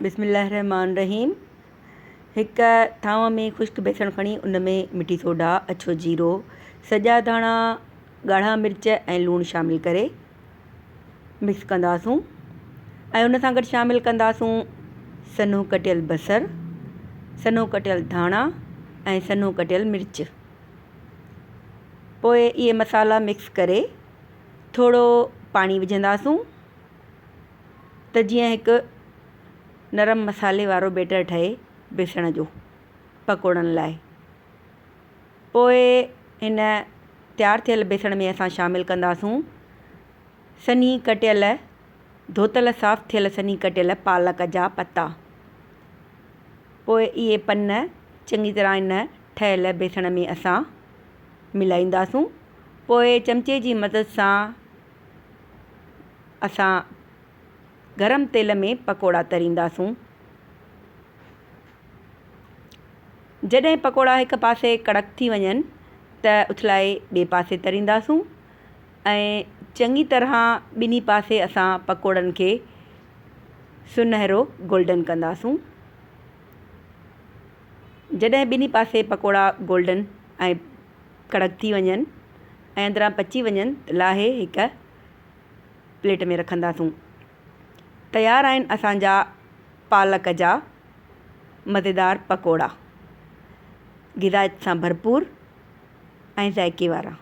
بسم الله الرحمٰن الرحيم هڪ ٿانو ۾ خشڪ بيسڻ کڻي ان ۾ مٺي سوڍا، اڇو جيرو، سڄا ڌاڻا، ڳاڙها مرچ ۽ لوڻ شامل ڪري مڪس ڪنداسون ۽ ان سان گڏ شامل ڪنداسون سنهو ڪٽيل بصر، سنهو ڪٽيل ڌاڻا ۽ سنهو ڪٽيل مرچ. پوء اهي مصالحا مڪس ڪري ٿورو پاڻي وجهنداسون. ته جيئن هڪ نرم مصالحي وارو بيٽر ٺهي بيسڻ جو پڪوڙن لاء. پوء هن تيار ٿيل بيسڻ ۾ اسان شامل ڪنداسون سنهي ڪٽيل ڌوتل صاف ٿيل سنهي ڪٽيل پالڪ جا پتا. پوء اهي پن چڱي طرح هن ٺهيل بيسڻ ۾ اسان ملائينداسون. پوء چمچي جي مدد سان اسان گرم تيل ۾ پڪوڙا ترينداسون. جڏهن پڪوڙا هڪ پاسي ڪڙڪ ٿي وڃن ته اٿلائي ٻئي پاسي ترينداسون ۽ چڱي طرح ٻنهي پاسي اسان پڪوڙن کي سنهرو گولڊن ڪنداسون. جڏهن ٻنهي پاسي پڪوڙا گولڊن ۽ ڪڙڪ ٿي وڃن ۽ اندران پچي وڃن ته لاهي هڪ پليٽ ۾ رکنداسون. تيار آهن اسان جا پالڪ جا مزيدار پڪوڙا غذائيت سان ڀرپور ۽ ذائقي وارا.